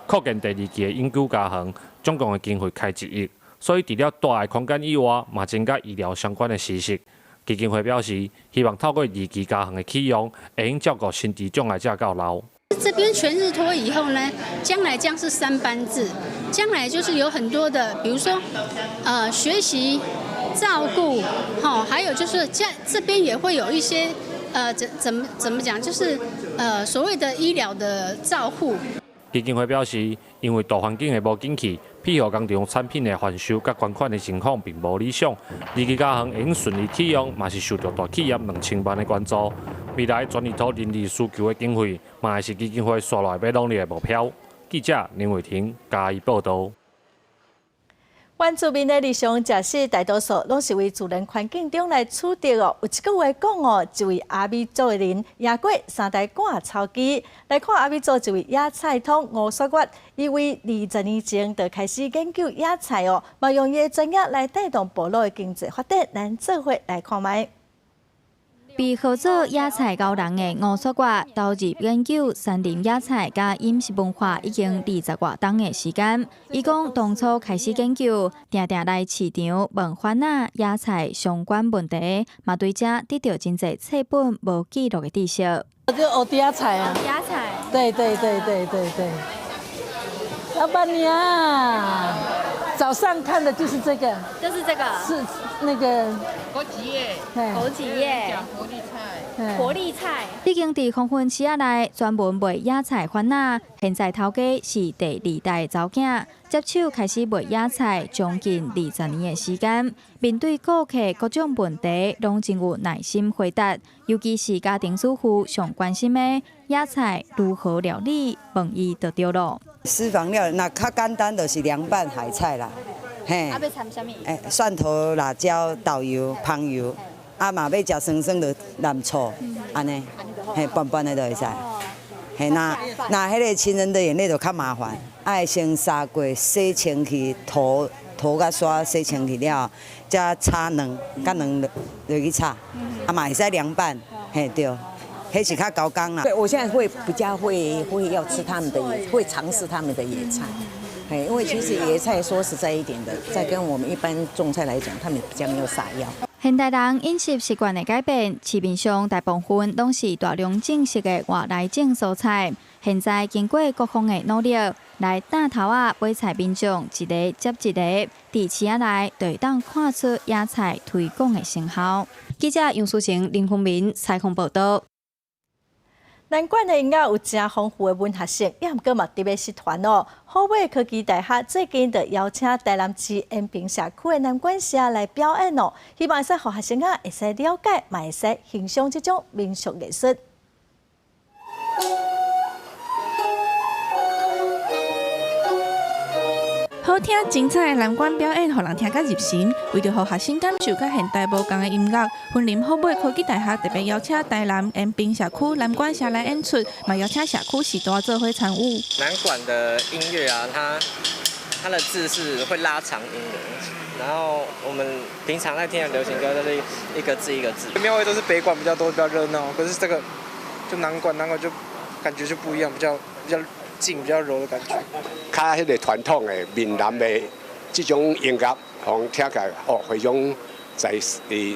擴建第二期的永久家園，總共的經費開1億，所以除了大的空間以外，嘛增加醫療相關的知識。基金會表示，希望透過二期家園的啟用，會用照顧身智障礙者到老。這邊全日托以後呢，將來將是三班制，將來就是有很多的，比如說，學習、照顧，好，還有就是這邊也會有一些，怎麼講，就是所謂的醫療的照護。基金會表示，因為大環境的無景氣，庇護工廠產品的販售佮捐款的情況並無理想。二期家園會用順利啟用，嘛是受著大企業2000萬的捐助。未來全日托人力需求的經費，嘛會是基金會紲落來欲努力的目標。記者林偉婷嘉義報導。原住民的日常食食，大多數攏是為自然環境中來取得哦。有一句話講哦，一位阿美族的人贏過三台割草機。來看阿美族一位野菜通吳雪月，伊為20年前就開始研究野菜哦，嘛用伊的專業來帶動部落的經濟發展。咱做伙來看覓。被號做野菜高人的吳雪月投入研究山林野菜佮飲食文化已經20外冬的時間。伊講當初開始研究，定定來市場問番仔野菜相關問題，嘛對這得著真濟冊本無記錄的知識。就蚵嗲菜啊！蚵嗲菜。對對對對對對。老闆娘，早上看的就是這個。就是這個。是那個。枸杞葉。枸杞葉。活力菜。活力菜。已經佇黃昏市仔內專門賣野菜番仔，現在頭家是第二代查某囝，接手開始賣野菜將近20年的時間。面對顧客各種問題，攏真有耐心回答。尤其是家庭主婦上關心的野菜如何料理，問伊就對囉。私房料理，若較簡單就是涼拌海菜啦，嘿。啊，欲摻啥物？欸，蒜頭、辣椒、豆油、芳油，啊嘛欲食酸酸就淋醋，按呢，嘿，拌拌的就會使。嘿，若若彼个情人的眼淚就較麻煩，愛先砂鍋洗清氣，塗塗佮刷洗清氣了後，才炒卵，佮卵落落去炒，啊嘛會使涼拌，嘿對，彼是較厚工啦。對，我現在會比較會要吃他們的野，會嘗試他們的野菜，嘿，因為其實野菜說實在一點的，在跟我們一般種菜來講，他們比較沒有撒藥。現代人飲食習慣的改變，市面上大部分攏是大量種植的外來種蔬菜。現在經過各方的努力，來擔頭仔買菜民眾一个接一個，佇市仔內就會當看出野菜推廣的成效。記者楊淑晴、林宏明採訪報導。南管的音樂有誠豐富的文學性，也毋過嘛特別失傳哦。虎尾科技大學最近就邀請台南市延平社區的南管社來表演哦，希望會使予學生仔會使了解，嘛會使欣賞這種民俗藝術。好聽精彩的南管表演，予人聽甲入神。為著予學生感受佮現代無仝的音樂，雲林虎尾科技大學特別邀請台南延平社區南管社來演出，嘛邀請社區序大做伙參與。南管的音樂啊，它的字是會拉長音的，然後我們平常在聽的流行歌都是一個字一個字。廟會都是北管比較多，比較熱鬧，可是這個就南管，南管就感覺就不一樣，比較靜比較柔的感覺，較彼个傳統的閩南的這種音樂，予人聽起來哦，彼種在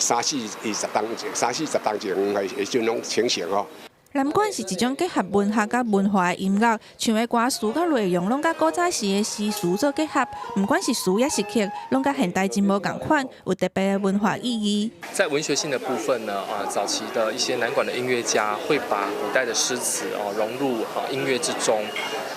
三四十當前、三四十當前的這種情形哦。南管是一種結合文學佮文化的音樂，唱的歌詞佮內容攏佮古早時的詩詞做結合，毋管是詞抑是曲，攏佮現代真無仝款，有特別的文化意義。在文學性的部分呢，啊，早期的一些南管的音樂家會把古代的詩詞哦融入音樂之中。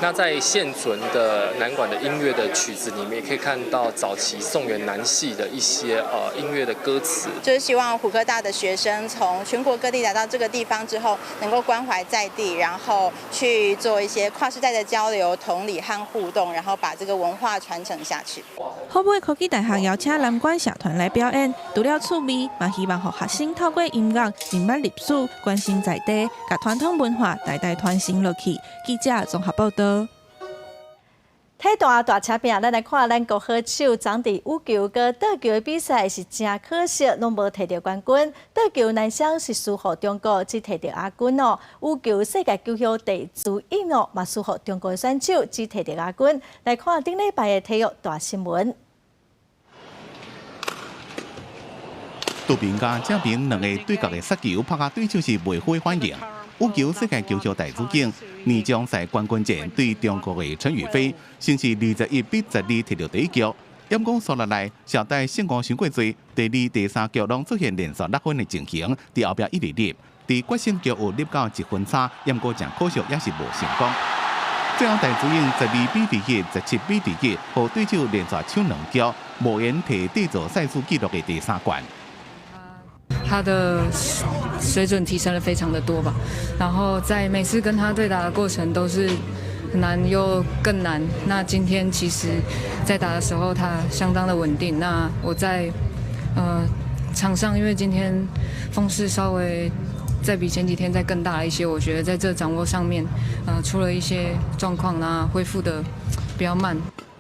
那在現存的南管的音樂的曲子裡面，可以看到早期宋元南戲的一些音樂的歌詞。就是希望虎科大的學生從全國各地來到這個地方之後，能夠關懷在地，然後去做一些跨世代的交流、同理和互動，然後把這個文化傳承下去。虎尾科技大學邀請南管社團來表演，除了趣味，嘛希望予學生透過音樂認捌歷史、關心在地，共傳統文化代代傳承落去。記者綜合報導。體壇大車拼，咱來看咱國好手昨佇羽球佮桌球的比賽是誠可惜，攏無提著冠軍。桌球男雙是輸予中國，只提著亞軍哦。羽球世界球後第朱穎哦，嘛輸予中國的選手，只提著亞軍。來看頂禮拜的體育大新聞。杜平佮鄭平兩個對角的殺球，拍甲對手是袂好反應。羽球世界球後大主境，年終賽冠軍戰對中國的陳雨菲，先是21比12摕著第一局。毋過數落來，小戴勝誤傷過濟，第二、第三局攏出現連續落分的情形，佇後壁一直入，佇決勝局有入到一分差，毋過誠可惜也是無成功。最後戴資穎12比21、17比21，予對手連續搶兩局，無緣提締造賽事紀錄的第三冠。他的水準提升了非常的多吧，然後在每次跟他對打的過程都是難又更難。那今天其實，在打的時候他相當的穩定。那我在場上，因為今天風勢稍微再比前幾天再更大一些，我覺得在這掌握上面，出了一些狀況，那恢復的比較慢。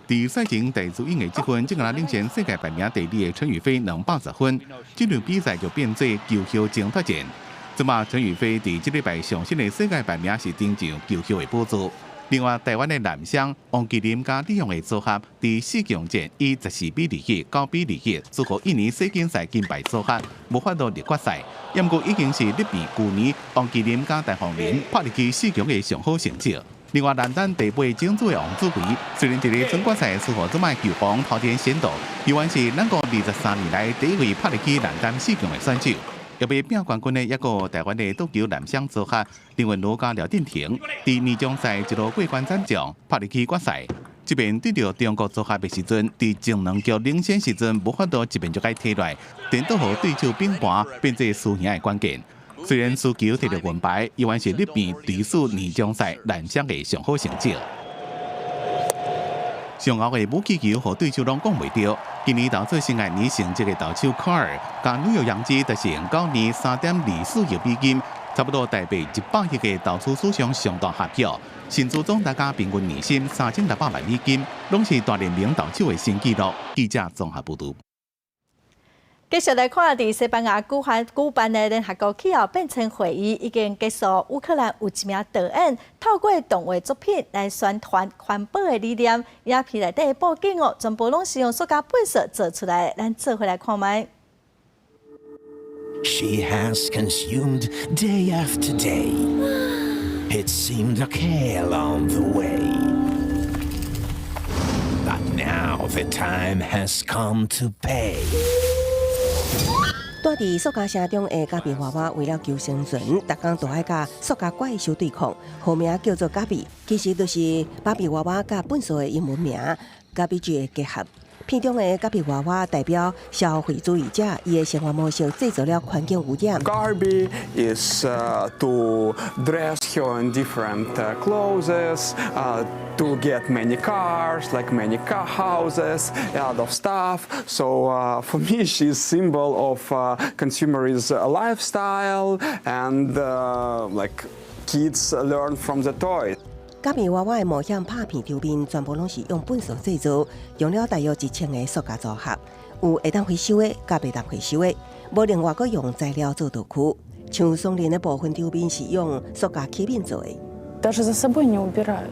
佇賽前戴資穎的積分，正共領先世界排名第二的陳雨菲210分，這場比賽就變做球後爭奪戰。這馬陳雨菲佇這禮拜上新的世界排名是登上球後的寶座。另外，台灣的男雙王齊麟佮李勇的組合，佇四強戰以14比21、9比21輸予印尼世錦賽金牌組合，無法度入決賽。毋過已經是日比舊年王齊麟佮陳鳳麟拍入去四強的上好成績。另外，男單第八種子的王子維，雖然佇咧準決賽輸予這擺球王桃田賢斗，猶原是咱國23年來第一位拍入去男單四強的選手。欲欲拼冠軍的抑閣有台灣的桌球男雙組合林昀儒佮廖振廷，佇年終賽一路過關斬將，拍入去決賽。這邊對著中國組合的時陣，佇前兩局領先時陣，無法度一邊就該提來，顛倒予對手反盤，變做輸贏的關鍵。雖然輸球摕著銀牌，依然是日本隊史年終賽男雙的上好成績。上後的武器球，予對手攏講袂著。今年投出生涯年成績的投手卡爾，佮紐約洋基達成9年3.24億美金，差不多台幣100億的投資史上上大合約。薪資總達加平均年薪3600萬美金，攏是大聯盟投手的新紀錄。記者綜合報導。繼續來看，佇西班牙舉辦的聯合國氣候變遷會議已經結束。烏克蘭有一名導演透過動畫作品來宣傳環保的理念。影片內底的布景哦，全部攏是用塑膠垃圾做出來。咱做伙來看覓。 She has consumed day after day. It seemed okay along the way. But now the time has come to pay. 住佇塑膠城中的咖比娃娃為了求生存，逐工都愛佮塑膠怪獸對抗，號名叫做咖比，其實就是芭比娃娃佮糞埽的英文名 garbage 的結合。片中的咖比娃娃代表消費主義者，伊的生活模式製造了環境污染。 Garby is to dress her in different clothes, to get many cars, like many car houses, a lot of stuff. So for me, she's symbol of consumerism lifestyle and like kids learn from the toy. 咖比娃娃的冒險拍片場面，全部攏是用糞埽製造，用了大約1000個塑膠組合，有會當回收的，佮袂當回收的，無另外閣用材料做道具。像雙人的部分場面是用塑膠器皿做的。 Даже за собой не убирают.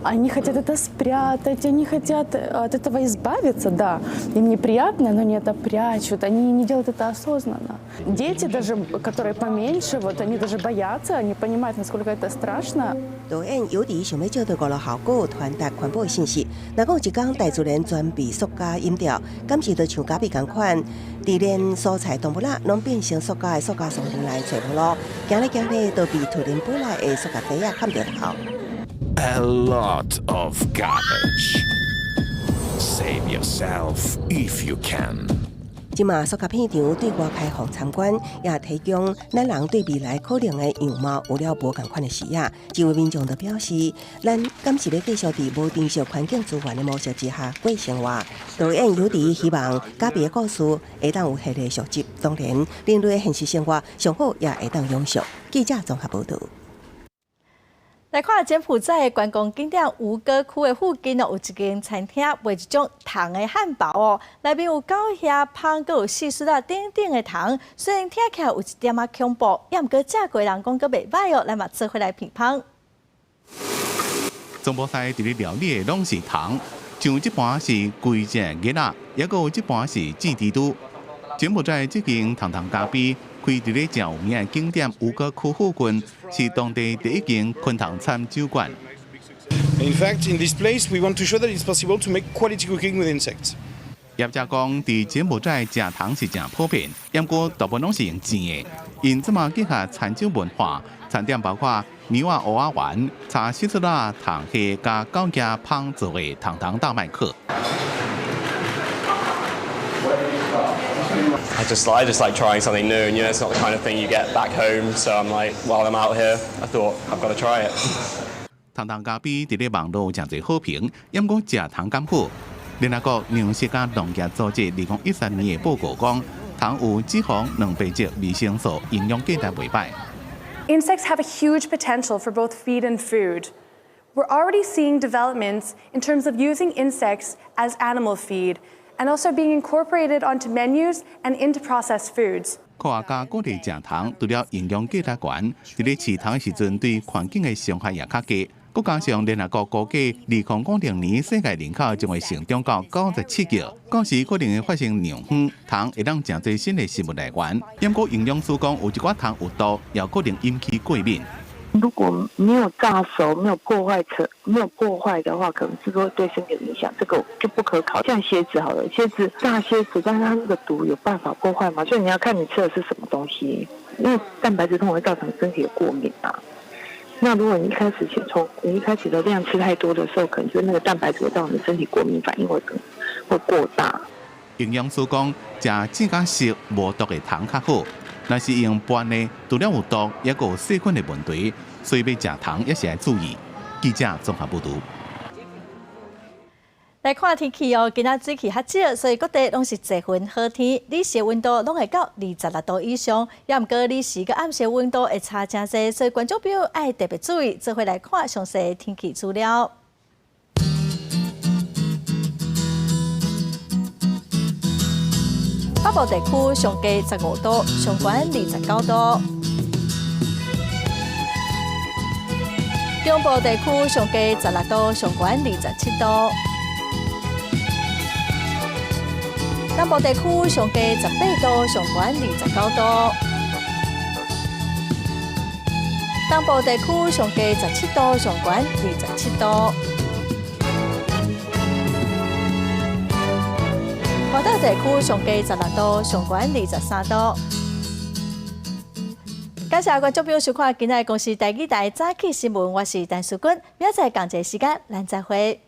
Они хотят это спрятать, они хотят от этого избавиться, да. Им неприятно, но они это прячут, они не делают это осознанно. Дети даже, которые поменьше, вот они даже боятся, они понимают, насколько это страшно. 導演尤迪想欲藉著娛樂效果傳達環保信息。若講一工大自然全被塑膠淹掉，敢是就像咖比仝款，佇連蔬菜動物仔攏變成塑膠的塑膠叢林來揣無路，行咧行咧都被突然飛來的塑膠袋仔崁著頭。 A lot of garbage. Save yourself if you can. 這馬塑膠片場對外開放參觀，也提供咱人對未來可能的樣貌有了無仝款的視野。這位民眾就表示，咱敢是欲繼續佇無珍惜環境資源的模式之下過生活？導演尤迪希望咖比的故事會當有系列續集，當然人類的現實生活上好也會當永續。記者綜合報導。來看柬埔寨的觀光景點吳哥窟的附近哦，有一間餐廳賣一種蟲的漢堡哦，內面有狗蝦、蜂，閣有蟋蟀仔等等的蟲。雖然聽起來有一點仔恐怖，也毋過食過人講閣袂䆀哦，咱嘛做伙來品芳。總部菜佇咧料理的攏是蟲，像這盤是規隻熱仔，抑閣有這盤是箭蜘蛛。柬埔寨這間蟲蟲咖啡開佇咧誠有名的景點吳哥窟附近，是當地第一間昆蟲餐酒館。 In fact, in this place, we want to show that it's possible to make quality cooking with insects. 業者講，佇柬埔寨食蟲是誠普遍，毋過大部分攏是用煎的。𪜶這馬結合餐酒文化，餐點包括牛仔蚵仔丸、炒蟋蟀仔、蟲蝦佮狗仔蜂做的蟲蟲大麥克。 I just like trying something new, and it's not the kind of thing you get back home. So I'm like, while I'm out here, I thought I've got to try it. 蟲蟲咖啡佇咧網路誠濟好評，毋過食蟲敢好？聯合國糧食佮農業組織2013年的報告講，蟲有脂肪、蛋白質、維生素，營養價值袂䆀。 Insects have a huge potential for both feed and food. We're already seeing developments in terms of using insects as animal feed and also being incorporated onto menus and into processed foods. 科學家鼓勵食蟲，除了營養價值懸，佇咧飼蟲的時陣對環境的傷害也較低。閣加上聯合國估計，2050年世界人口將會成長到97億，到時可能會發生糧荒，蟲會當成做新的食物來源。毋過營養師講，有一寡蟲有毒，也可能引起過敏。如果沒有炸熟、沒有破壞成、沒有破壞的話，可能是會對身體有影響，這個就不可考。像蠍子好了，蠍子炸蠍子，但是它那個毒有辦法破壞嗎？所以你要看你吃的是什麼東西，因為蛋白質通常會造成身體的過敏啊。那如果你一開始先從你一開始的量吃太多的時候，可能就那個蛋白質會造成你身體過敏反應會更會過大。營養師講，食正較熟無毒的蟲較好。若是用拌的，除了有毒，抑閣有細菌的問題，所以欲食蟲也是愛注意。記者綜合報導。來看天氣哦，今仔水汽較少，所以各地攏是濟雲好天，日時溫度攏會到26度以上。也毋過日時佮暗時溫度會差誠濟，所以觀眾朋友愛特別注意。做伙來看詳細天氣資料。北部地區上低15度，上懸29度。中部地區上低16度，上懸27度。南部地區上低18度，上懸29度。東部地區上低17度，上懸27度。外島地區上低16度，上懸23度。感謝觀眾朋友收看今仔的公視台語台早起新聞，我是陳淑君，明仔載仝一个時間，咱再會。